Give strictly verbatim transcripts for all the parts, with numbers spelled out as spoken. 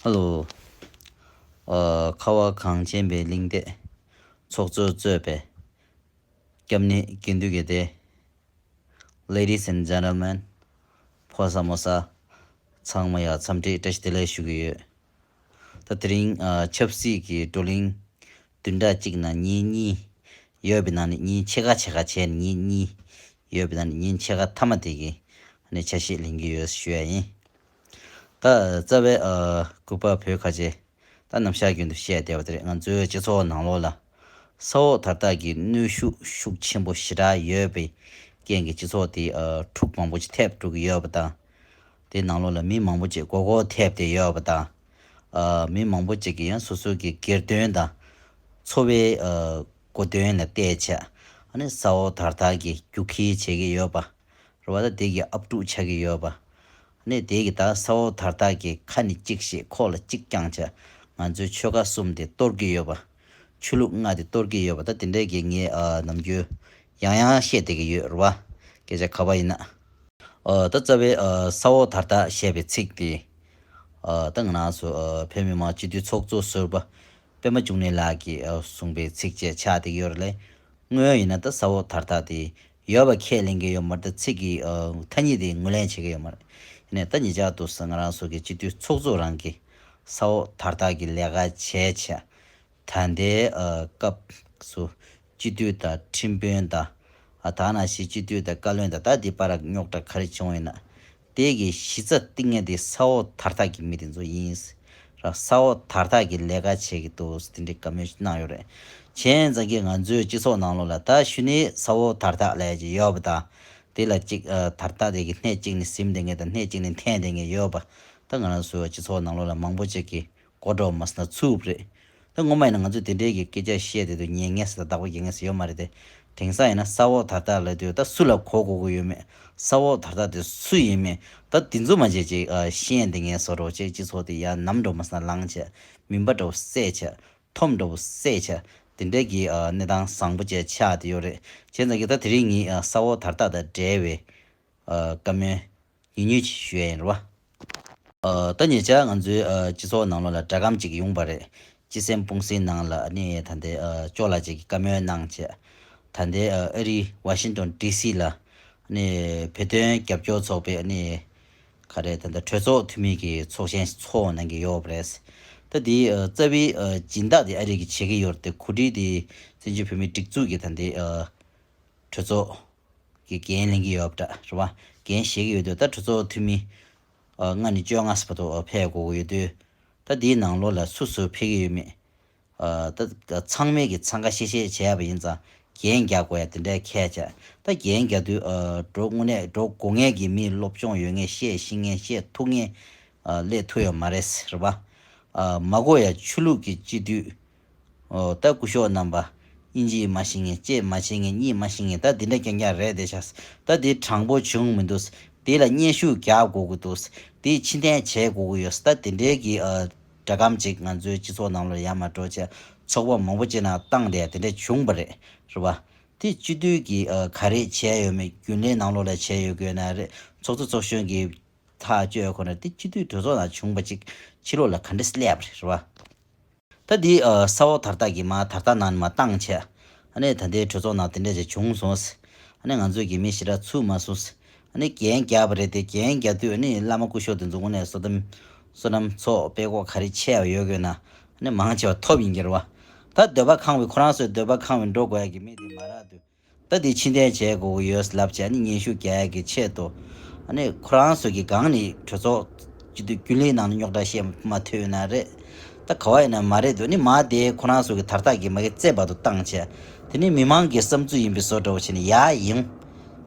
ཧེ་ལོ། ཨ། ཁ་བ་གངས་ཅན་པའི་གླིང་འདིར་ཚོགས་གཙོ་གཙོས་པའི་སྐྱབས་གནས་དགེ་འདུན་གྱི་སྡེ། Ladies and gentlemen, ཕོ་གསར་མོ་གསར་ཚང་མ་ཡ་འཚམས་འདྲི་བཀྲ་ཤིས་བདེ་ལེགས་ཞུ་གི་ཡོད། ད་དེ་རིང་ཨ་ཆབ་སྲིད་ཀྱི་བགྲོ་གླེང་བདུན་ཕྲག་གཅིག་ནང་ཉིན་གཉིས་ཡོད་པའི་ནང་ནས་ཉིན་ཕྱེད་ཀ་ཕྱེད་ཀ་བྱས་ནས་ཉིན་གཉིས་ཡོད་པའི་ནང་ནས་ཉིན་ཕྱེད་ཀ་མཐའ་མ་དེ་གི་ཨ་ནི་ཆ་ཤས་ལེན་གྱི་ཡོད་ཞུ་ཡ་ཡིན། ད་རྩ་བའི་ཨ་སྐུ་པར་བོད་ཁ་ཆེ་ད་ནམ་ཞག་རྒྱུན་དུ་བཤད་བསྡད་པ་དེ་རེད། ང་ཚོའི་སྤྱི་ཚོགས་ནང་ལོགས་ལ་ས་འོག་དར་ཐག་གི་གནོན་ཤུགས་ཤུགས་ཆེན་པོ་ཞེ་དྲག་ཡོད་པའི་རྐྱེན་གྱིས་སྤྱི་ཚོགས་དེ་ཨ་འཁྲུག་མང་པོ་ཅིག་ཐེབས་འགྲོ་གི་ཡོད་པ་དང་། དེའི་ནང་ལོགས་ལ་མི་མང་པོ་ཅིག་མགོ་སྐོར་ཐེབས་བསྡད་ཡོད་པ་དང་། ཨ་མི་མང་པོ་ཅིག་གིས་ཡང་སོ་སོ་གི་སྒེར་དོན་དང་འཚོ་བའི་ཨ་གོ་དོན་ལ་བལྟས་བྱས་ཨ་ནི་ས་འོག་དར་ཐག་གི་རྒྱུག་ཁྱི་བྱེད་ཀྱི་ཡོད་པ། རེད་བ། ད་དེ་གི་ཨབ་ཕྲུག་ཆགས་ཀྱི་ཡོད་པ། ཨ་ནི་དེ་གི་ད་ས་འོག་དར་ཐག་གི་ཁ་ནས་གཅིག་བཤད་ཁོག་ལ་གཅིག་བརྐྱངས་བྱས་ང་ཚོའི་ཆོལ་ཁ་གསུམ་དེ་གཏོར་གྱི་ཡོད་པ། ཆོས་ལུགས་ལྔ་དེ་གཏོར་གྱི་ཡོད་པ། ད་དེ་འདྲའི་གི་ངས་ཨ་ནམ་རྒྱུན་ཡང་ཡང་བཤད་བསྡད་ཀྱི་ཡོད་རེད་བ། སྐད་ཆ་ག་པར་ཡིན་ན། ཨ་ད་རྩ་བའི་ཨ་ས་འོག་དར་ཐག་ཞེས་པའི་ཚིག་དེ་ཨ་ད་ང་རང་ཚོ་ཨ་བོད་མི་མང་སྤྱི་འཐུས་ཚོགས་གཙོ་ཟུར་པ་པད་མ་འབྱུང་གནས་ལགས་ཀྱིས་ཨ་གསུངས་པའི་ཚིག་བཅས་ཆགས་བསྡད་ཀྱི་ཡོད་རེད་ལེ། དངོས་ཡིན་ན་ད་ས་འོག་དར་ཐག་དེ་ཡོད་པ་ཁས་ལེན་གྱི་ཡོད་མ་རེད། ད་ཚིག་གི་ཨ་ཐ་སྙད་དེ་ངོས་ལེན་བྱེད་ཀྱི་ཡོད་མ་རེད། ཡིན་ནའི་ད་ཉེ་ཆར་དུ་ས་ང་རང་ཚོ་གི་སྤྱི་འཐུས་ཚོགས་གཙོ་རང་གིས་ས་འོག་དར་ཐག་གི་ལས་ཀ་བྱས་བྱས། ད་ལྟའི་ཨ་སྐབས་སུ་སྤྱི་འཐུས་དང་ཁྲིམས་དཔོན་དང་། ཨ་ད་ནང་བཞིན་སྤྱི་འཐུས་དང་བཀའ་བློན་དང་ད་འདི་བར་རྙོག་དྲ་ག་རེ་བྱུང་ཡོད་ན། དེ་གི་གཞི་རྩ་གཏིང་ངེ་དེ་ས་འོག་དར་ཐག་གི་མི་དེ་ཚོ་ཡིན། ར་ས་འོག་དར་ཐག་གི་ལས་ཀ་བྱེད་ཀྱི་འདུག་དེ་འདྲའི་བཀའ་མོལ་གནང་ཡོད་རེད། བྱས་ཙང་གི་ང་ཚོའི་སྤྱི་ཚོགས་ནང་ལོགས་ལ་ད་ཞུ་ནི་ས་འོག་དར་ཐག་ལས་ཀྱི་ཡོད་པ་དང་། དེ་ལ་གཅིག་ཨ་དར་ཐག་དེ་གི་སྣེ་གཅིག་ནས་ཟིན་བསྡད་མཁན་དང་སྣེ་གཅིག་ནས་འཐེན་བསྡད་མཁན་ཡོད་པ། ད་ང་རང་ཚོའི་སྤྱི་ཚོགས་ནང་ལོགས་ལ་མང་པོ་ཅིག་གིས་གོ་འགྲོ་མ་སོང་ན་ཚུགས་པ་རེད། ད་སྔོན་མ་ཡིན་ན་ང་ཚོས་དེ་འདྲའི་གི་སྐད་ཆ་བཤད་དེ་དུས་ཉན་ངེས་ཟེར་དང་བདག་པོ་རྒྱག་ངེས་ཟེར་ཡོད་མ་རེད་དེ། དེང་སང་ཡིན་ན་ས་འོག་དར་ཐག་ལབ་དུས་ད་སུ་ལ་གོ་དགོས་ཀྱི་ཡོད་མེད། ས་འོག་དར་ཐག་དེ་སུ་ཡིན་མེད། ད་དེ་ཚོ་མ་བྱས་ཅིག་ཨ་ཤེས་ཡོན་དེ་ངས་བཟོ་འདྲ་བོ་བྱས་སྤྱི་ཚོགས་དེ་ཡར་ནམ་འགྲོ་མ་སོང་ན་ལངས་བྱས། མུན་པ་འདྲ་བོ་བསལ་བྱས། འཐོམ་འདྲ་བོ་བསལ་བྱས། དེ་འདྲའི་གི་ཨ་གནས་སྟངས་བཟང་པོ་བཅས་ཆགས་བསྡད་ཡོད་རེད། བྱས་ཙང་གི་ད་དེ་རིང་ངས་ཨ་ས་འོག་དར་ཐག་དང་འབྲེལ་བའི་ཨ་བཀའ་མོལ་ཉུང་ཉུང་ཅིག་ཞུ་ཡ་ཡིན་རེད་བ། ཨ་ད་ཉེ་ཆར་ང་ཚོའི་ཨ་སྤྱི་ཚོགས་ནང་ལོགས་ལ་སྒྲ་སྒམ་ཅིག་ཡོང་པ་རེད། སྤྱི་སེམས་སྤུངས་སེམས་ནང་ལ་ཨ་ནི་ད་ལྟའི་ཨ་ཅོ་ལགས་ཅིག་གིས་བཀའ་མོལ་གནང་བྱས། ད་ལྟའི་ཨ་ཨ་རི་ཝ་ཤིང་ཏོན་ཌི་སི་ལ་ཨ་ནི་བོད་དོན་རྒྱབ་སྐྱོར་ཚོགས་པའི་ཨ་ནི་ག་རེ་ད་ལྟ་གྲོས་ཚོགས་འཐུས་མི་གི་ཚོགས་ཆེན་ཚོགས་གནང་གི་ཡོད་པ་རེད། ད་འདི་ཨ་རྩ་བའི་ཨ་སྦྱིན་བདག་དེ་ཨ་རི་གིས་བྱེད་ཀྱི་ཡོད་རེད་དེ། གོ་སྒྲིག་དེ་བཙན་བྱོལ་བོད་མིའི་སྒྲིག་འཛུགས་ཀྱི་ད་ལྟའི་ཨ་གྲོས་ཚོགས་ཀྱི་འགན་ལེན་གྱི་ཡོད་པ་འདྲ་རེད་བ། འགན་བཞེས་ཀྱི་ཡོད་དུས་ད་གྲོས་ཚོགས་འཐུས་མི་ཨ་ལྔ་ནས་བཅོ་ལྔ་བར་དུ་ཨ་ཕེབས་དགོས་ཀྱི་ཡོད་དུས། ད་འདིའི་ནང་ལོགས་ལ་སུ་སུ་ཕེབས་ཀྱི་ཡོད་མེད། ཨ་ད་ཚང་མས་ཀྱི་འཚང་ཁ་ཤིག་ཤིག་བྱས་པ་ཡིན་ཙང་འགན་རྒྱག་དགོས་ཡ་དེ་འདྲའི་ཁས་བྱས། ད་འགན་རྒྱག་དུས་ཨ་འགྲོ་དངོས་གནས་འགྲོ་དགོས་མཁན་གྱི་མི་སློབ་སྦྱོང་ཡོད་མཁན་བཤད་ཤེས་མཁན་བཤད་ཐུབ་མཁན་ཨ་སླེབས་ཐུབ་ཡོད་མ་རེད་རེད་བ། ཨ་མ་གོ་ཡ་ཆོས་ལུགས་ཀྱི་སྤྱི་འཐུས། ཨོ་ད་སྐུ་ཞབས་རྣམ་པ། དབྱིན་ཇི་མ་ཤེས་མཁན་གཅིག་མ་བྱེད་མཁན་གཉིས་མ་ཤེས་མཁན་ད་འདི་འདྲ་རྐྱང་རྐྱང་རེད་དེ་ཤག་ད་འདི་དྲང་པོ་བྱུང་མི་འདུག་དེ་ལ་སྙན་ཞུ་རྒྱག་དགོས་ཀྱི་འདུག་དེ་ཕྱིར་འཐེན་བྱེད་དགོས་ཀྱི་ཡོད། ད་དེ་འདྲའི་གི་ཨ་སྒྲ་སྒམ་ཅིག་ང་ཚོའི་སྤྱི་ཚོགས་ནང་ལ་ཡར་མར་འགྲོ་བྱས་ཚོགས་པ་མང་པོ་ཅིག་ནང་བཏང་བསྡད་དེ་འདྲ་བྱུང་བ་རེད་རེད་བ། དེ་སྤྱི་འཐུས་ཀྱིས་ཨ་ག་རེ་བྱས་ཡོད་མེད། རྒྱུན་ལས་ནང་ལོགས་ལ་བྱས་ཡོད་དགོས་ན་རེད། ཚོགས་གཙོ་ཚོགས་གཞོན་གྱིས་ཐག་གཅོད་ཁོ་ན་དེ་སྤྱི་འཐུས་གྲོས་ཚོགས་ནང་བྱུང་བ་ཅིག་ཕྱི་ལོགས་ལ་ག་འདྲ་སླེབས་པ་རེད་རེད་བ། ད་འདི་ཨ་ས་འོག་དར་ཐག་གི་མ་དར་ཐག་ནང་ནས་མ་བཏང་བྱས། ཨ་ནི་ད་ལྟའི་གྲོས་ཚོགས་ནང་དེ་འདྲ་ཅིག་བྱུང་སོང་། ཨ་ནི་ང་ཚོས་ཀྱི་མི་ཞེ་དྲག་ཚུད་མ་སོང་། ཨ་ནི་འགན་བརྒྱབ་པ་རེད་དེ། འགན་བརྒྱབ་དུས་ཨ་ནི་བླ་མ་སྐུ་ཞབས་དེ་ཚོ་དངོས་གནས་བསོད་ནམས་བསོད་ནམས་ཚོགས་པས་ཀོ་ག་རེ་ཆེ་བ་ཡོད་དགོས་ན་ཨ་ནི་མང་ཆེ་བ་ཐོབ་ཡིན་གྱི་རེད་བ། ད་འདོད་པ་ཁེངས་པའི་ཁོ་རང་ཚོའི་འདོད་པ་ཁེངས་པའི་འགྲོ་དགོས་ཡ་གི་མི་དེ་མ་རག་དུས། ད་དེ་ཕྱིར་འཐེན་བྱེད་དགོས་ཀྱི་ཡོད་ལབ་བྱས་ནས་སྙན་ཞུ་རྒྱག་ཡག་གི་ཆེད་དུ། ཨ་ནི་ཁོ་རང་ཚོ་གི་སྒང་ནས་གྲོས་ཚོགས་སྤྱི་འཐུས་རྒྱུན་ལས་ནང་ནས་རྙོག་དྲ་བཤད་མ་ཐུབ་ན་རེད། ད་ག་བ་ཡིན་ན་མ་རེད་འདུག་ནི་མ་དེ་ཁོ་རང་ཚོ་གི་དར་ཐག་གི་མ་གི་རྩེ་བར་དུ་བཏང་བྱས། དེ་ནི་མི་མང་གི་བསམ་ཚུལ་ཡིན་པའི་བཟོ་འདྲ་བོ་བྱས་ནས་ཡ་ཡིན།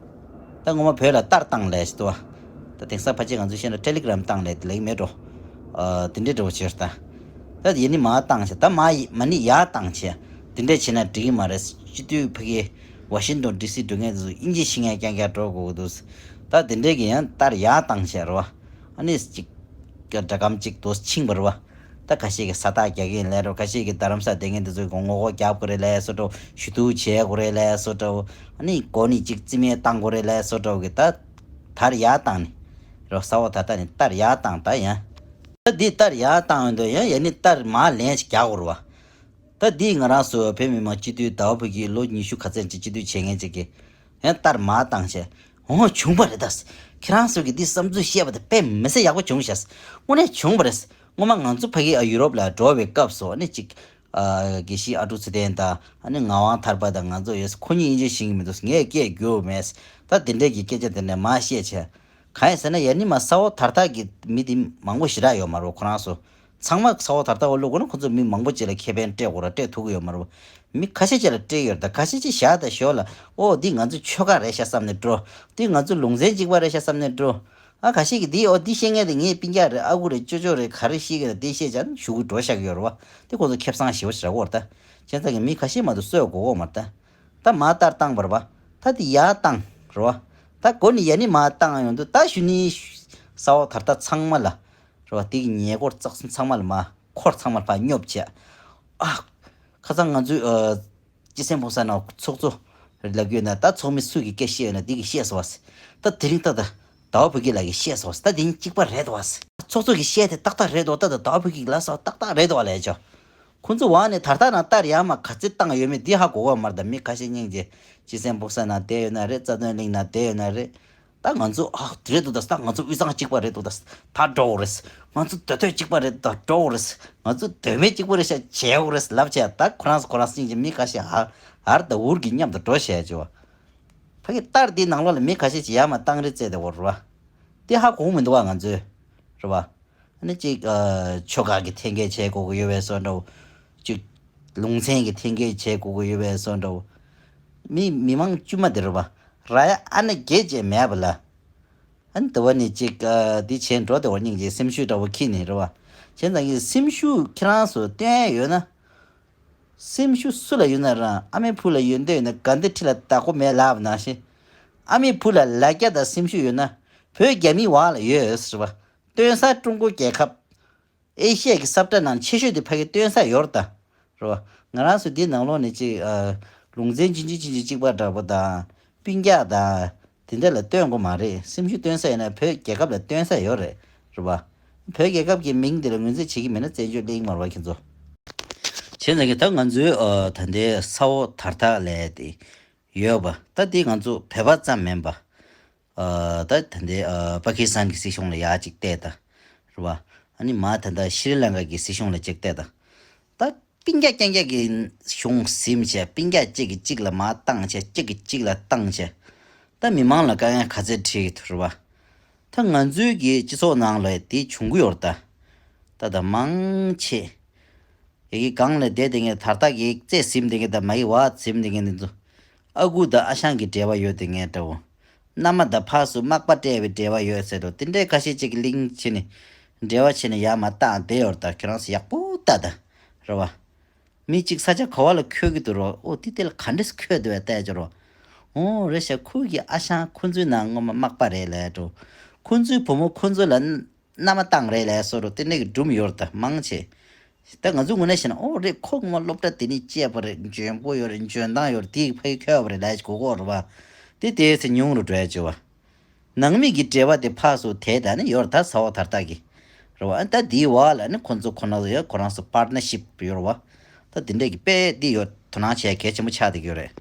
ད་ངོ་མ་བོད་ལ་རྟར་བཏང་ལས་ཞིག་འདུག་བ། ད་དེང་སང་ཕལ་ཆེར་ང་ཚོ་བཤད་ན་ཊེ་ལི་གྷི་རམ་བཏང་ལས་དེ་ལེགས་མེད་འགྲོ། ཨ་དེ་འདྲའི་འདྲ་བོ་བྱས་ད། ད་ཡིན་ནི་མ་བཏང་བྱས། ད་མ་ཡི་མ་ནི་ཡ་བཏང་བྱས། དེ་འདྲ་བྱས་ན་འགྲིག་གི་མ་རེད། སྤྱི་འཐུས་ཕ་གི་ཝ་ཤིང་ཏོན་ཌི་སི་འགྲོ་མཁན་དེ་ཚོ་དབྱིན་ཇི་ཤེས་མཁན་རྐྱང་རྐྱང་འགྲོ་དགོས་ཀྱི་འདུག་ད་དེ་འདྲའི་གི་ཡང་ལྟར་ཡག་བཏང་བྱས་རེད་བ། ཨ་ནི་གཅིག་སྒྲ་སྒམ་གཅིག་ཏུ་ཕྱིན་པ་རེད་བ། ད་ཁ་ཤས་ཀྱི་ས་རྟགས་རྒྱག་གི་ཡིན་ལབ་རེད། ཁ་ཤས་ཀྱི་རྡ་རམ་ས་སྡོད་མཁན་དེ་ཚོ་གི་ངོ་རྒོལ་རྒྱབ་དགོས་རེད་ལབ་སོ་འདྲ། ཞུ་གཏུག་བྱེད་དགོས་རེད་ལབ་སོ་འདྲ། ཨ་ནི་མགོ་ནི་གཅིག་རྩིས་མེད་བཏང་དགོས་རེད་ལབ་སོ་འདྲ་གི་ད་དར་ཡག་བཏང་ནི་རེད་བ། ས་འོག་ད་ལྟ་ནི་ལྟར་ཡག་བཏང་ད་ཡང་། ད་འདི་ལྟར་ཡར་བཏང་ཡོང་དུས་ཡང་ཡ་ནི་ལྟར་མར་ལན་ཞིག་རྒྱག་དགོས་རེད་བ། ད་འདི་ང་རང་ཚོ་བོད་མི་མང་སྤྱི་འཐུས་ཟླ་བ་ཕུག་གིས་ལོ་ཉི་ཤུ་ག་ཚད་ཅིག་སྤྱི་འཐུས་བྱེད་མཁན་ཅིག་གིས་ཡང་ལྟར་མར་བཏང་བྱས། འོ་བྱུང་བ་རེད་ད། ཁྱེད་རང་ཚོ་གིས་འདི་བསམ་ཚུལ་བཤད་པ་དེ་དཔེ་མི་སྲིད་ཡག་པོ་བྱུང་ཤག་དངོས་གནས་བྱུང་བ་རེད། སྔོན་མ་ང་ཚོ་ཕ་གི་ཡུ་རོབ་ལ་འགྲོ་བའི་སྐབས་སུ་ཨ་ནི་ཅིག་ཨ། དགེ་བཤེས་ཨ་ཀྲུག་ཚེ་བརྟན་དང་ཨ་ནི་ངག་དབང་ཐར་པ་དང་ང་ཚོ་ཡོད། ཁོ་གཉིས་དབྱིན་ཇི་ཤེས་ཀྱི་མི་འདུག་ངས་སྐད་རྒྱུགས་མེད། ད་དེ་འདྲས་ཀྱི་སྐད་ཆ་དེ་འདྲས་མར་བཤད་བྱས། གང་ཡིན་ཟེར་ན་ཡ་ནི་མ་ས་འོག་དར་ཐག་གི་མི་དེ་མང་པོ་ཞེ་དྲག་ཡོད་མ་རེད། ཁོ་རང་ཚོ་ཚང་མ་ས་འོག་དར་ཐག་འོག་བླུགས་དགོས་ན་ཁོ་ཚོ་མི་མང་པོ་ཅིག་ལ་ཁེ་ཕན་སྤྲད་དགོས་ར་སྤྲད་ཐུབ་ཀྱི་ཡོད་མ་རེད། མི་ཁ་ཤས་ཅིག་ལ་སྤྲད་ཡོད་རེད། ད་ཁ་ཤས་ཅིག་བཞག་ད་ཞོར་ལ་ཨོ་འདི་ང་ཚོ་ཆོལ་ཁ་རེད་ཤག་བསམ་ནས་འགྲོ། འདི་ང་ཚོ་ལུང་ཚན་གཅིག་པ་རེད་ཤག་བསམ་ནས་འགྲོ། ཨ་ཁ་ཤས་ཀྱིས་འདི་ཨོ་འདི་བཤད་མཁན་དེ་ངའི་སྤུན་ཀྱག་རེད། ཨ་ཁུ་རེད། ཅོ་ཅོ་རེད། ག་རེ་བཤད་ཀྱི་རེད། འདི་བཤད་བྱས་ན་ཞུ་གི་འགྲོ་བཞག་གི་ཡོད་རེད་བ། འདི་ཁོ་ཚོ་ཁེ་བཟང་ཞེ་པོ་ཞེ་དྲག་གོ་རེད་ད། བྱས་ཙང་གི་མི་ཁ་ཤས་མ་གཏོགས་གསོད་དགོས་གོ་མ་རེད་ད། ད་མར་ལྟར་བཏང་བ་རེད་བ། ད་འདི་ཡར་བཏང་རེད་བ། ད་མགོ་ནས་ཡ་ནི་མར་བཏང་ཡོང་དུས་ད་གཞུག་ནས་ས་འོག་དར་ཐག་ཚང་མ་ལ་རེད་བ། དེ་གི་ཉེ་འཁོར་ཚག་ཚང་མ་ལ་མར་འཁོར་ཚང་མ་ལ་ཕར་སྙོབ་བྱས། ཨ། ཁ་སང་ང་ཚོའི་ཨ། སྤྱི་སེམས་ཕོག་ས་ན་ཚོགས་གཙོ་རེད་ལབ་ཀྱི་ཡོད་ན་ད་ཚོགས་མི་སུ་གིས་སྐད་བཤད་ཡོད་ན་དེ་གིས་བཤད་སོང་བ། ད་དེ་རིང་ད་ད་ཟླ་བ་བུ་སྐྱིད་ལགས་ཀྱིས་བཤད་སོང་བ། ད་དེ་གཉིས་གཅིག་པ་རེད་དོ་བ། ཚོགས་གཙོ་གིས་བཤད་དེ་ཏག་ཏག་རེད་དོ། ད་ད་ཟླ་བ་བུ་སྐྱིད་ལགས་སོ་ཏག་ཏག་རེད་དོ་བ་ལས་ཆོ། ཁོང་ཚོ་བ་ནས་དར་ཐག་ནང་ལྟར་ཡར་མར་ག་ཚོད་བཏང་ཡོད་མེད་འདི་ཧ་གོ་གི་མ་རེད། ད་མི་ཁ་ཤས་སྙིང་རྗེ་སྤྱི་སེམས་ཕོག་ས་ན་བསྡད་ཡོད་ན་རེད། རྩ་དོན་གླིང་ན་བསྡད་ཡོད་ན་རེད། ད་ང་ཚོ་ཨ་དེ་རེད་འདུག་ད་ད་ང་ཚོ་དབུས་གཙང་གཅིག་པ་རེད་འདུག་ད་ད་འགྲོ་དགོས་རེད། ང་ཚོ་འདོད་འདོད་གཅིག་པ་རེད་ད་འགྲོ་དགོས་རེད། ང་ཚོ་འདོད་མེད་གཅིག་པ་རེད་ཤག་བྱེད་དགོས་རེད་ལབ་བྱས། ད་ཁོ་རང་ཁོ་རང་སེམས་ཀྱི་མི་ཁ་ཤས་ཨ་ཨར་ད་འུར་གྱིས་མཉམ་དུ་འགྲོ་བྱས་བྱས་བ། ཕ་གི་ལྟར་འདི་ནང་ལོགས་ལ་མི་ཁ་ཤས་ཅིག་ཡར་མར་བཏང་རེས་བྱས་བསྡད་ཡོད་རེད་བ། དེ་ཧ་གོ་མི་འདུག་བ་ང་ཚོས། རེད་བ། ཨ་ནི་གཅིག་ཨ་ཆོལ་ཁ་གི་འཐེན་འཁྱེར་བྱེད་དགོས་ཀྱི་ཡོད་པའི་བཟོ་འདྲ་བོ། གཅིག་ལུང་ཚན་གྱི་འཐེན་འཁྱེར་བྱེད་དགོས་ཀྱི་ཡོད་པའི་བཟོ་འདྲ་བོ། མི་མི་མང་དཀྱུས་མ་དེ་རེད་བ། ར་ཡ་ཨ་ནི་རྒྱལ་བྱེད་མེད་པ་ལ། ཨ་ནི་དེ་བ་ནི་གཅིག་ཨ་འདི་བྱས་འགྲོ་དེ་བ་སྙིང་རྗེ་སེམས་ཤུགས་འདྲ་བོ་ཁྱེར་ནས་རེད་བ། བྱས་ཙང་གི་སེམས་ཤུགས་ཁྱེད་རང་ཚོ་བསྟན་ཡོད་ན། སེམས་ཤུགས་སུ་ལ་ཡོད་ན་རང་ཨ་མའི་བུ་ལ་ཡོད་འདོད་ཡོད་ན་དགའ་འདི་ཁྲི་ལ་བདག་པོ་མེད་ལབ་ནང་བཞིན། ཨ་མའི་བུ་ལ་ལ་རྒྱ་དང་སེམས་ཤུགས་ཡོད་ན་བོད་རྒྱ་མིའི་བར་ལ་ཡོད་ཟེར་བ། སྟོན་ས་ཀྲུང་གོ་རྒྱལ་ཁབ། ཨེ་ཤི་ཡ་གི་ས་བཀྲ་ནང་ཆེ་ཤོས་དེ་ཕ་གི་སྟོན་ས་ཡོད་རེད་ད། རེད་བ། ང་རང་ཚོ་འདི་ནང་ལོགས་ནས་ཅིག་ཨ། ལུང་ཚན་ཆུང་ཆུང་ཆུང་ཆུང་གཅིག་པ་འདྲ་པོ་དང་། སྤུན་ཀྱག་དང་། དེ་འདྲ་ལ་སྟོན་དགོས་མ་རེད། སེམས་ཤུགས་སྟོན་ས་ཡོད་ན་བོད་རྒྱལ་ཁབ་ལ་སྟོན་ས་ཡོད་རེད། རེད་བ། བོད་རྒྱལ་ཁབ་ཀྱི་མིང་དེ་ལ་ངོས་འཛིན་བྱེད་ཀྱི་མེད་ན་བཙན་བྱོལ་གླིང་མ་རེད་བ་ཁྱེད་ཚོ། བྱས་ཙང་གི་ད་ང་ཚོའི་ཨ། ད་ལྟའི་ས་འོག་དར་ཐག་ལས་དེ་ཡོད་པ། ད་དེ་ང་ཚོ་བོད་པ་ཙམ་མིན་པ། ཨ། ད་ད་ལྟའི་ཨ། པ་ཀི་སི་ཐན་གྱི་སྲིད་གཞུང་ལ་ཡར་གཅིག་བལྟས་ད། རེད་བ། ཨ་ནི་མ་ད་ལྟ་ཤྲི་ལང་ཀ་གི་སྲིད་གཞུང་ལ་གཅིག་བལྟས་ད། ད་སྤུན་ཀྱག་རྐྱང་རྐྱང་གི་གཞུང་ཟིན་བྱས། སྤུན་ཀྱག་གཅིག་གིས་གཅིག་ལ་མར་བཏང་བྱས། གཅིག་གིས་གཅིག་ལ་བཏང་བྱས། ད་མི་མང་ལ་དཀའ་ངལ་ག་ཚད་འཕྲད་ཀྱི་འདུག་རེད་བ། ད་ང་ཚོའི་གི་སྤྱི་ཚོགས་ནང་ལ་དེ་བྱུང་གི་ཡོད་རེད་ད། ད་ད་མང་ཆེ། ཡ་གི་སྒང་ལ་བསྡད་དེ་ངས་དར་ཐག་གི་རྩེ་ཟིན་དེ་ངས་ད་མ་གི་བ་ཟིན་དེ་ངས་འདི་ཚོ། ཨ་ཁུ་དང་ཨ་ཞང་གི་འབྲེལ་བ་ཡོད་དེ་ངས་འདྲ་བོ། མནའ་མ་དང་ཕར་ཚུར་མག་པ་སྤྲད་པའི་འབྲེལ་བ་ཡོད་ཟེར་འགྲོ། དེ་འདྲའི་ཁ་ཤས་ཅིག་གི་ལིང་བྱས་ནས་འབྲེལ་བ་བྱས་ནས་ཡར་མར་བཏང་བསྡད་ཡོད་རེད་ད། ཁྱོད་རང་ཚོ་ཡག་པོ་ལྟ་ད། རེད་བ། མི་གཅིག་ས་ཆ་ག་བ་ལ་འཁོད་ཀྱི་འདུག་རོ། ཨོ་དེ་དེ་ལ་ག་འདྲས་འཁོད་འདུག་བས་བལྟས་ཀྱི་རོ། ཨོ་རེད་ཤག་ཁོ་གི་ཨ་ཞང་ཁོ་ཚོའི་ནང་སྔོན་མ་མག་པ་རེད་ལབ་འགྲོ། ཁོ་ཚོའི་བུ་མོ་ཁོ་ཚོ་ལ་མནའ་མ་བཏང་རེད་ལབ་བཟོ་འགྲོ། དེ་འདྲ་གི་སྒྲུང་ཡོད་རེད་ད་མང་ཆེ། ད་ང་ཚོའི་ངོས་ནས་བཤད་ན་ཨོ་རེད། ཁོ་མོ་སློབ་གྲྭ་དེ་ནས་སྐྱེས་པ་རེད། འཇོན་པོ་ཡོད་རེད། འཇོན་ཐང་ཡོད་རེད། དེ་ཕ་གི་འཁོད་པ་རེད་ལབ་གོ་གོ་རེད་བ། དེ་དེའི་ཚེ་ཉུང་རུ་འགྲོ་ཡ་བྱེད་བ། ནང་མི་གི་འབྲེལ་བ་དེ་ཕར་ཚུར་དེ་ད་ནི་ཡོད་རེད་ད། ས་འོག་དར་ཐག་གི་རེད་བ། ཨ་ད་དེའི་བར་ལ་ནི་ཁོ་ཚོ་ཁོ་རང་ཚོ་ཡོད། ཁོ་རང་ཚོ་པར་ཊ་ནར་ཤིབ་ཡོད་རེད་བ། ད་དེ་འདྲས་ཀྱི་དཔེ་འདི་ཡོད། དོ་སྣང་བྱེད་ཡ་གལ་ཆེན་པོ་ཆགས་བསྡད་ཀྱི་ཡོད་རེད།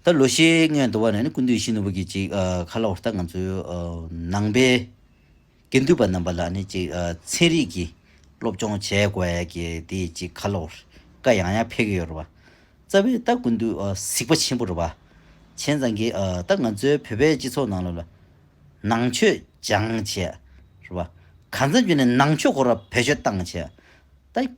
ད་ལོ་ཤས་སྔོན་དུ་བ་ནས་ནི་སྐུ་མདུན་ཡིད་བཞིན་ནོར་བུ་གིས་ཅིག་ཨ། ཁ་ལོ་ད་ང་ཚོའི་ཨ། ནང་པའི་དགེ་འདུན་པ་རྣམ་པ་ལ་ནི་ཅིག་ཨ། ཚན་རིག་གི་སློབ་སྦྱོང་བྱེད་དགོས་ཡ་གི་དེ་ཅིག་ཁ་ལོ་བཀའ་ཡང་ཡང་ཕེབས་ཀྱི་ཡོད་རེད་བ། རྩ་བའི་ད་སྐུ་མདུན་ཨ། གཟིགས་པ་ཆེན་པོ་རེད་བ། བྱས་ཙང་གི་ཨ། ད་ང་ཚོའི་བོད་པའི་སྤྱི་ཚོགས་ནང་ལོགས་ལ་ནང་ཆོས་སྦྱངས་བྱས་རེད་བ། གང་འཚམ་བྱས་ནས་ནང་ཆོས་ཁོ་ར་བེད་སྤྱོད་བཏང་བྱས། ད་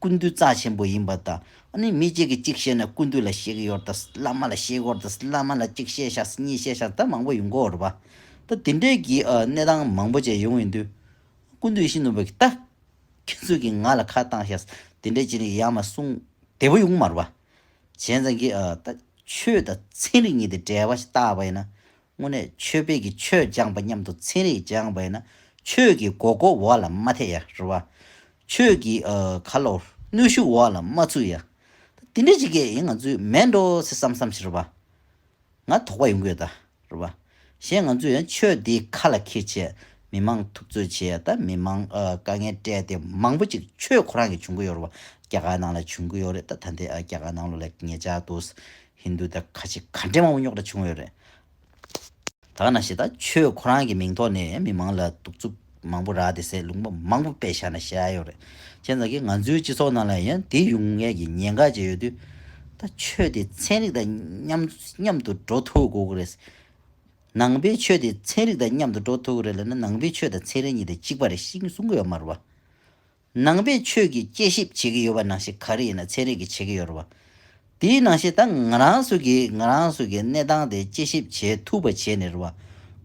སྐུ་མདུན་རྩ་ཆེན་པོ་ཡིན་པ་དང་། ཨ་ནི་མི་གཅིག་གིས་གཅིག་བཤད་ན་སྐུ་མདུན་ལ་བཤད་ཀྱི་ཡོད་རེད་ད། བླ་མ་ལ་བཤད་ཀྱི་ཡོད་རེད་ད། བླ་མ་ལ་གཅིག་བཤད་ཤག་གཉིས་བཤད་ཤག་ད་མང་པོ་ཡོང་གི་ཡོད་རེད་པ། ད་དེ་འདྲའི་གི་ཨ། གནས་སྟངས་མང་པོ་ཅིག་ཡོང་ཡོང་དུས། སྐུ་མདུན་ཡིད་བཞིན་ནོར་བུ་གིས་ད་ཁྱེད་ཚོས་ཀྱིས་ང་ལ་ཁ་བཏང་ཤག་དེ་འདྲའི་ཅིག་ནི་ཡར་མར་གསུང་བདེ་པོ་ཡོང་གི་མ་རེད་པ། བྱས་ཙང་གི་ཨ། ད་ཆོས་དང་ཚན་རིག་གཉིས་དེ་འབྲེལ་བ་ཞིག་བཏགས་པ་ཡིན་ན། དངོས་གནས་ཆོས་པའི་གི་ཆོས་སྦྱངས་པ་མཉམ་དུ་ཚན་རིག་སྦྱངས་པ་ཡིན་ན། ཆོས་ཀྱི་མགོ་སྐོར་འོག་ལ་མ་ཐེབས་ཡ་རེད་བ། ཆོས་ཀྱི་ཨ། ཁ་ལོ་གནོན་ཤུགས་འོག་ལ་མ་ཚུད་ཡ། དེ་འདྲ་ཅིག་གི་ཡིན་ང་ཚོས་མེད་འགྲོ་ཟེར་བསམ་བསམ་ཞིག་རེད་བ། ང་དོགས་པ་ཡོང་གི་ཡོད་ད། རེད་བ། གཞན་ང་ཚོས་ཡང་ཆོས་འདི་ཁ་ལ་འཁྱེར་བྱས། མི་མང་ཐུབ་ཚོད་བྱས་ད་མི་མང་ཨ་དཀའ་ངལ་སྤྲད་དེ་མང་པོ་ཅིག་ཆོས་ཁོ་རང་གིས་བྱུང་གི་ཡོད་རེད་བ། རྒྱ་གར་ནང་ལ་བྱུང་གི་ཡོད་རེད། ད་ད་ལྟའི་ཨ་རྒྱ་གར་ནང་ལོགས་ལ་ཉེ་ཆར་དུ་ཧིན་དུ་ད་ཁ་ཆེ་ག་འདྲས་མང་པོ་རྙོག་དྲ་བྱུང་ཡོད་རེད། ད་ག་ནང་བཞིན་ད་ཆོས་ཁོ་རང་གི་མིང་ཐོག་ནས་མི་མང་ལ་གདུག་རྩུབ་མང་པོ་རག་དེ་སའི་ལུང་པ་མང་པོ་དཔེ་བཞག་ན་བཤད་ཡོད་རེད། བྱས་ཙང་གི་ང་ཚོའི་སྤྱི་ཚོགས་ནང་ལ་ཡང་དེ་ཡོང་ངེས་ཀྱི་ཉེན་ཁ་ཅིག་ཡོད་དུས། ད་ཆོས་དེ་ཚན་རིག་དང་མཉམ་མཉམ་དུ་འགྲོ་ཐུབ་དགོས་ཀྱི་རེད། ནང་པའི་ཆོས་དེ་ཚན་རིག་དང་མཉམ་དུ་འགྲོ་ཐུབ་ཀྱི་རེད་ལབ་ན། ནང་པའི་ཆོས་དང་ཚན་རིག་གཉིས་དེ་གཅིག་པ་རེད་ཤིག་གསུང་གི་ཡོད་མ་རེད་བ། ནང་པའི་ཆོས་ཀྱིས་དཔྱད་ཞིབ་བྱེད་ཀྱི་ཡོད་པ་ནང་བཞིན་ག་རེ་ཡིན་ན་ཚན་རིག་གིས་བྱེད་ཀྱི་ཡོད་རེད་བ། དེའི་ནང་བཞིན་ད་ང་རང་ཚོ་གིས་ང་རང་ཚོ་གི་གནས་སྟངས་དེ་དཔྱད་ཞིབ་བྱེད་ཐུབ་པ་བྱས་ནས་རེད་བ།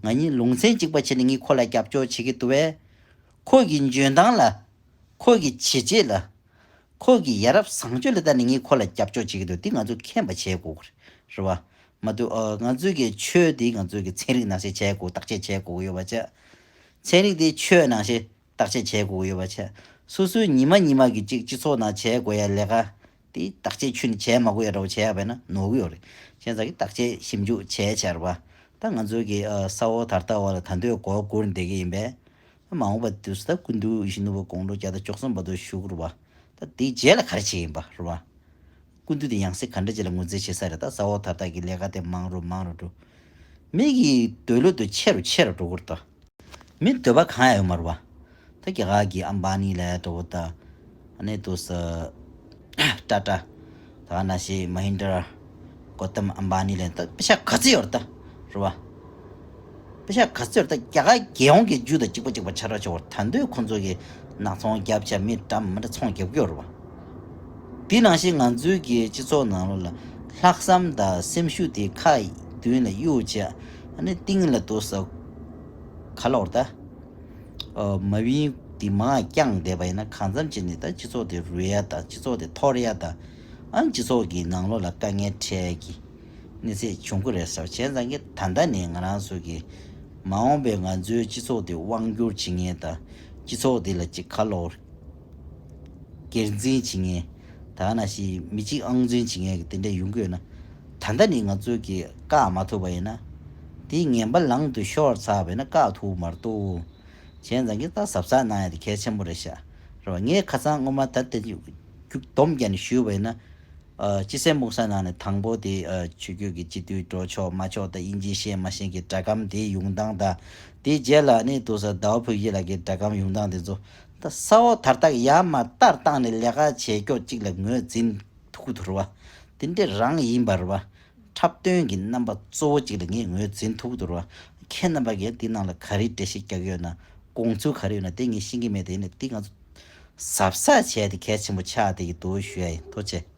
ང་གཉིས་ལུང་ཚན་གཅིག་པ་བྱས་ནས་ངས་ཁོ་ལ་སྐྱབས་བཅོལ་བྱེད་ཀྱི་འདུག་བས། ཁོ་གི་འཇོན་ཐང་ལ། ཁོ་གི་བྱས་རྗེས་ལ། ཁོ་གི་ཡ་རབས་བཟང་སྤྱོད་ལ་བལྟས་ནས་ངས་ཁོ་ལ་སྐྱབས་བཅོལ་བྱེད་ཀྱི་འདུག་འདི་ང་ཚོས་མཁྱེན་པ་བྱེད་དགོས་ཀྱི་རེད་བ། མ་གཏོགས་ཨ་ང་ཚོས་ཀྱི་ཆོས་འདི་ང་ཚོས་ཀྱི་ཚན་རིག་ནང་བཞིན་བྱེད་དགོས། བརྟག་དཔྱད་བྱེད་དགོས་ཀྱི་ཡོད་པ་བྱས། ཚན་རིག་འདི་ཆོས་ནང་བཞིན་བརྟག་དཔྱད་བྱེད་དགོས་ཀྱི་ཡོད་པ་བྱས། སོ་སོའི་ཉི་མ་ཉི་མ་གི་ཅིག་སྤྱི་ཚོགས་ནང་བྱེད་དགོས་ཡ་ལས་ཀ་དེ་བརྟག་དཔྱད་ཁྱོན་ནས་བྱེད་མ་དགོས་ཡ་འདྲ་བོ་བྱས་ཡ་བས་ན་ནོར་གི་ཡོད་རེད། བྱས་ཙང་གི་བརྟག་དཔྱད་ཞིབ་འཇུག་བྱས་བྱས་རེད་བ། ད་ང་ཚོའི་གི་ཨ་ས་འོག་ད་ལྟ་བ་ལ་ད་འདོད་གོ་བསྐུར་བསྡད་ཀྱི་ཡིན་པས། མ་འོངས་པ་དུས་སུ་ད་སྐུ་མདུན་ཡིད་བཞིན་ནོར་བུ་དགུང་ལོ་བརྒྱ་དང་བཅུ་གསུམ་བར་དུ་བཞུགས་རུ་བ། ད་དེའི་རྗེས་ལ་ག་རེ་བྱེད་ཀྱི་ཡིན་པ་རུ་བ། སྐུ་མདུན་དེ་ཡང་སྲིད་ག་འདྲ་ཅིག་ལ་ངོས་འཛིན་བྱེད་ས་རེད། ད་ས་འོག་ད་ལྟ་གི་ལས་ཀ་དེ་མང་རུ་མང་རུ་འགྲོ། མི་གི་འདོད་བློ་དེ་ཆེ་རུ་ཆེ་རུ་འགྲོ་གི་རེད་ད། མི་འདོད་པ་གང་ཡང་ཡོད་མ་རེད་བ། ད་རྒྱ་གར་གི་ཨམ་བ་ནི་ལ་འགྲོ་གི་རེད་ད། ཨ་ནི་དུ་ས། ཊ་ཊ། ད་ག་ནང་བཞིན་མ་ཧིན་དྲ། གོ་ཏམ་ཨམ་བ་ནི་ལ་ད་པེ་ཤ་ག་ཚོད་ཡོད་རེད་ད། རེད་བ། པེ་ཤ་ག་ཚོད་ཡོད་རེད་ད། རྒྱ་གར་རྒྱལ་ཡོངས་ཀྱི་རྒྱུ་དང་གཅིག་པ་གཅིག་པ་ཆ་རོགས་བྱེད་བར་ད་འདོད་ཁོང་ཚོ་གི་ནག་ཚོང་རྒྱབ་བྱ་མི་འདྲ་མི་འདྲ་ཚོང་རྒྱབ་ཀྱི་ཡོད་རེད་བ། དེ་ནང་བཞིན་ང་ཚོའི་གི་སྤྱི་ཚོགས་ནང་ལོགས་ལ་ལྷག་བསམ་དང་སེམས་ཤུགས་དེ་ཁ་མདུན་ལ་གཡུག་བྱས། ཨ་ནི་སྟེང་ལ་དུ་ས། ག་ལོར་ད། ཨོ་མ་བིན་དེ་མ་བསྐྱངས་བསྡད་པ་ཡིན་ན་གང་འཚམ་ཅིག་ནས་ད་སྤྱི་ཚོགས་དེ་རུལ་ཡ་ད་སྤྱི་ཚོགས་དེ་འཐོར་ཡ་ད། ཨ་སྤྱི་ཚོགས་ཀྱི་ནང་ལོགས་ལ་དཀའ་ངལ་འཕྲད་ཀྱི་གནས་ཚད་བྱུང་གི་རེད་ཟེར་བ་བྱས་ཙང་གི་ད་ལྟ་ནས་ང་རང་ཚོ་གི་མ་འོངས་པའི་ང་ཚོའི་སྤྱི་ཚོགས་དེ་དབང་སྒྱུར་བྱེད་མཁན་ད་སྤྱི་ཚོགས་དེ་ལ་ཅིག་ག་ལོར་སྒེར་འཛིན་བྱེད་མཁན། ད་ག་ནང་བཞིན་མི་གཅིག་ཨང་འཛིན་བྱེད་མཁན་གྱི་དེ་འདྲ་ཡོང་གི་ཡོད་ན། ད་ལྟ་ནས་ང་ཚོས་ཀྱིས་བཀག་མ་ཐུབ་པ་ཡིན་ན། དེའི་ངན་པ་ལང་དུ་ཤོར་ཚར་བ་ཡིན་ན་བཀག་ཐུབ་མ་གཏོགས། བྱས་ཙང་གི་ད་གཟབ་གཟབ་གནང་ཡ་དེ་གལ་ཆེན་པོ་རེད་ཤག་རེད་བ། ངས་ཁ་སང་སྔོན་མ་ད་དེ་རྒྱུག་སྡོམ་རྒྱག་ནས་ཞུས་པ་ཡིན་ན། ཨ་སྤྱི་སེམས་སྨུག་ས་ནང་ནས་དང་པོ་དེ་ཨ་ཆོས་བརྒྱུད་ཀྱི་སྤྱི་འཐུས་འགྲོ་ཆོག་མ་ཆོག་དང་དབྱིན་ཇི་ཤེས་མ་ཤེས་ཀྱི་སྒྲ་སྒམ་དེའི་ཡོང་སྟངས་དང་། དེའི་རྗེས་ལ་ནི་དུ་ས་ཟླ་བ་ཕུག་གཞི་ལགས་ཀྱི་སྒྲ་སྒམ་ཡོང་སྟངས་དེ་ཚོ། ད་ས་འོག་དར་ཐག་ཡར་མར་ལྟར་བཏང་ནས་ལས་ཀ་བྱེད་ཀྱོག་གཅིག་ལ་ངོས་འཛིན་ཐུབ་ཀྱི་འདུག་རེད་བ། དེ་འདྲ་རང་ཡིན་པ་རེད་བ། འཁྲབ་སྟོན་གྱི་རྣམ་པ་གཙོ་བོ་གཅིག་ལ་ངས་ངོས་འཛིན་ཐུབ་ཀྱི་འདུག་རེད་བ། ཁྱེད་རྣམ་པ་གིས་འདི་ནང་ལ་ག་རེ་འགྲེལ་བཤད་རྒྱག་ཡོད་ན། དགོངས་ཚུལ་ག་རེ་ཡོད་ན་དེ་ངས་ཤེས་ཀྱི་མེད། དེ་ནས་འདི་ང་ཚོ་གཟབ་གཟབ་བྱས་ཏེ་གལ་ཆེན་པོ་ཆགས་བསྡད་ཀྱི་འདུག་ཞུ་ཡ་ཡིན། ཐུགས་རྗེ་ཆེ།